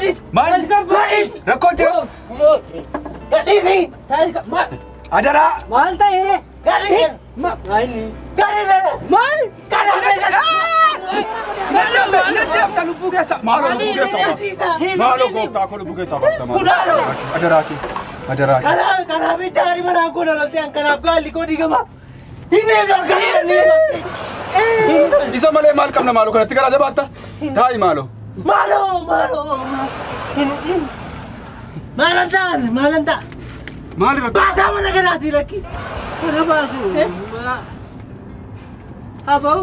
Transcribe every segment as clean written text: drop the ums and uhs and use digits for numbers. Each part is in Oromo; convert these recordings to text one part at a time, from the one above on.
Gadhiisi. Maal? Gadhiisi. Rakkoo jira. Gadhiisi. Adaraa. Maal ta'e? Gadhiisi. Gadhiisi. Maal? Natti hafta lubbuu keessa. Maaloo lubbuu keessa baasta. Maaloo gooftaa koo lubbuu keessa baasta. Maaloo. Adaraa kee. Adaraa kee. Kanaaf ijaari manaa koo loltee kanaaf gaalli koo diigama. Inni isa Isa malee maal qabna maaloo kanatti garaa jabaatta? Taa'i maaloo. Maaloo maaloo. Maalan ta'an maalan ta'a. Maali rakkoo? Baasaa mana kanaati lakki. Kana baasu. Habau.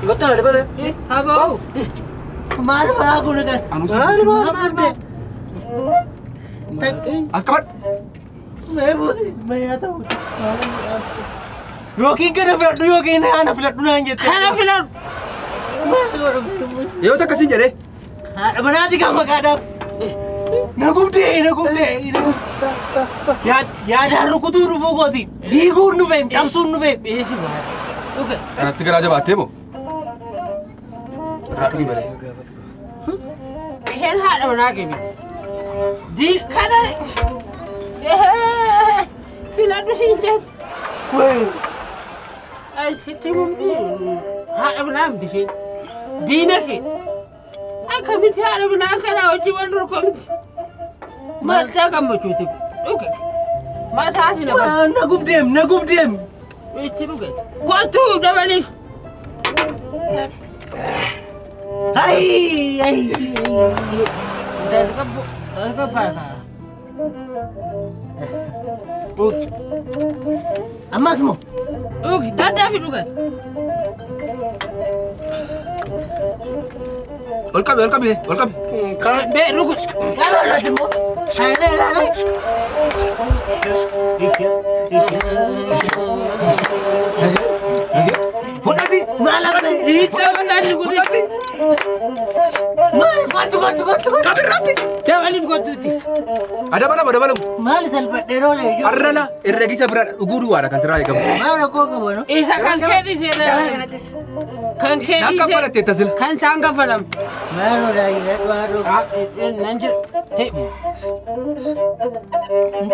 Gotta dabale. Habau. Maal manaa kun kan. Maal maal maal. As qabadhu. Mee buusi mee haa ta'u. Yookiin kana filadhu yookiin ana filadhu naan jette. Kana filadhu. Yoo takka siin jedhee. Haadha manaati kan maqaadhaaf. Na gubdee na gubdee. Yaadaan rukutuu dhufuu kooti. Diiguun dhufeem cabsuun dhufeem. Dhiisi maal. Dhuga. Kanatti garaa jabaattee moo? Irraa dhugi malee. Isheen haadha manaa kee miti. Di kana filadhu siin jedhu. Ay sitti mumti haadha manaa miti isheen. Diina kee. Akkamitti haadha manaa kana hojii wal dorgomti. Madda gammachuuti. Dhuga. Mataa si lafa. Na gubdeem na gubdeem. Itti dhuge. Kottu dabaliif. Ay ay. Dargabbo dargabbaa kaa. Dhugi. Ammas moo? Dhugi daddaafi dhugan. Ol qabi ol qabi ol qabi. Bee rukus. Fudhati. Maal akka? Hiittoo Fudhati. Maal kottu kottu kottu kottu. Qabirratti. Dabaliif kottuutti. Adabalamu adabalamu. Maal salphadhee roole iyyuu. Arrala herregisa bira dhuguu duwwaadha kan sirraa eegamu. Maal rakkoo qaba no? Isa kan kee dhiisee kan kee Nan dhiisee kaffalatte tasila. kan isaan kaffalam. Maal odaa maal Nan jira.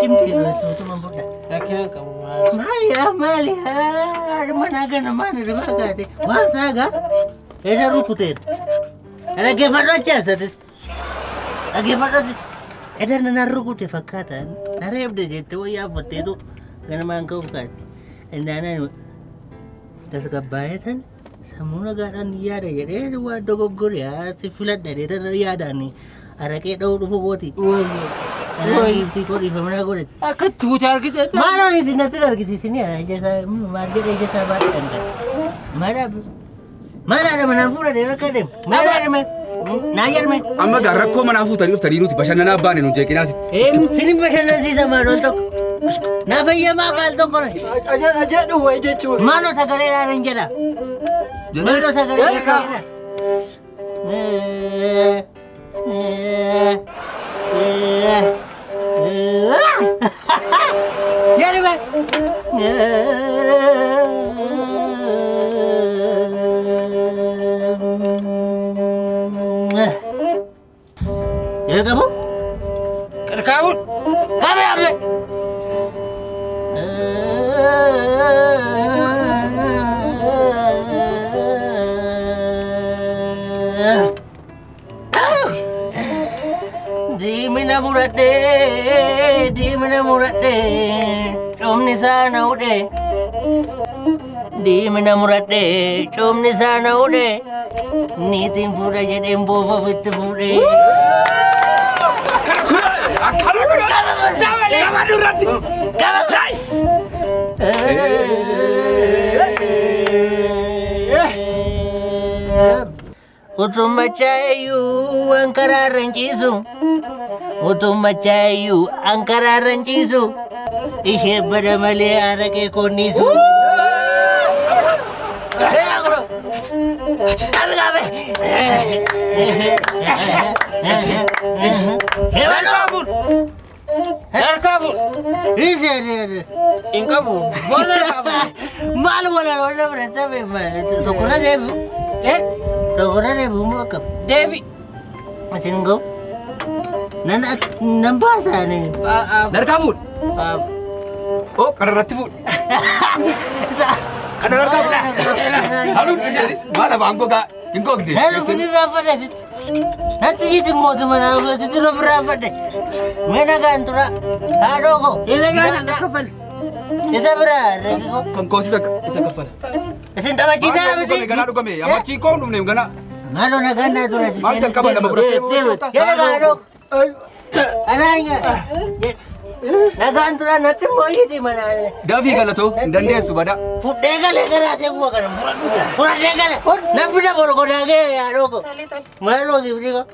Cimtee utuma budha. Rakkina qabu maal. Maal yaa maal yaa manaa kana maal irraa kaate waan saagaa eda rukuteera. Dhaggeeffadhu achi asatis. Dhaggeeffadhu asis. Eda nana rukute fakkaata. Na reebde jettee wayyaa uffatteetu ganamaan ka'uuf kaate. Indaanaan tasgabbaa'ee tan sammuu nagaadhaan yaada jedhee waan dogoggore si filadha jedhee tan yaadaan araqee dha'uu dhufu kooti. Kanaan giiftii koo dhiifama naa godhate. Akka tuuta argite. Maal horiisi natti argisiisini maal jedhee ija isaa baadhee danda'a. Maal maal haadha manaan fuudhadhee rakka deemu. Maal haadha naa jedhame. Amma gaa rakkoo manaa fuutanii dhuftanii nuti bashannanaa baane nu jeeqinaa sitti. Sinin bashannansiisa maaloon tokko. Naa fayyamaa qaal tokko. Aja dhuwa jechuudha. Maaloo sagalee dhaanan jedha. Maaloo sagalee dhaanan jedha. Jedhame. Jalqabu? Qarqaabuun. Qabe qabe. Diimina muradhee, diimina muradhee, coomni isaa na hudhee. Diimina muradhee, coomni isaa na hudhee. Niitiin fuudha jedheen boofa ofitti fuudhee. Akkana kun akkana kun irratti. Utuu machaa'eyyuu an karaarra hin ciisu. Utuu machaa'eyyuu an karaarra hin ciisu. Ishee bada malee araqee konniisu. Qabe qabe. Harkaa Harkaa fuudh. Hin qabu. Boolla qabu. Maal wala wala fudhatame tokkorra deebi'u. Tokkorra deebi'u moo akkam? Deebi. Isin ga'u. Nan nan baasaani. Narkaa fuudhi. Oh, kana irratti fuudhi. Kana narkaa fuudhi. Haluun isheenis maal afaan gogaa hin gogne. Nan ofin irraanfadhe asitti. Natti jiti mootummaa naa asitti of irraanfadhe. Mee nagaan tura. Haadhoo koo. Herregaa sana kafal. Isa bira herregi koo. Kan koos isa kaffala. Isin taphachiisaa miti. Ganaa dhugame. Ammachiin koo hin dhufne ganaa. Maaloo nagaan naa tura. Maal jalqaba lama fudhattee bocoota? Jedha haadhoo. Anaan nagaan tura natti mooyiti mana. Dafii galatoo hin dandeessu badaa. Fudhee galee garaasee kuma kana fudhadhee gale. Nan fida borgodaa gee haadhoo koo. Maaloo gifti koo.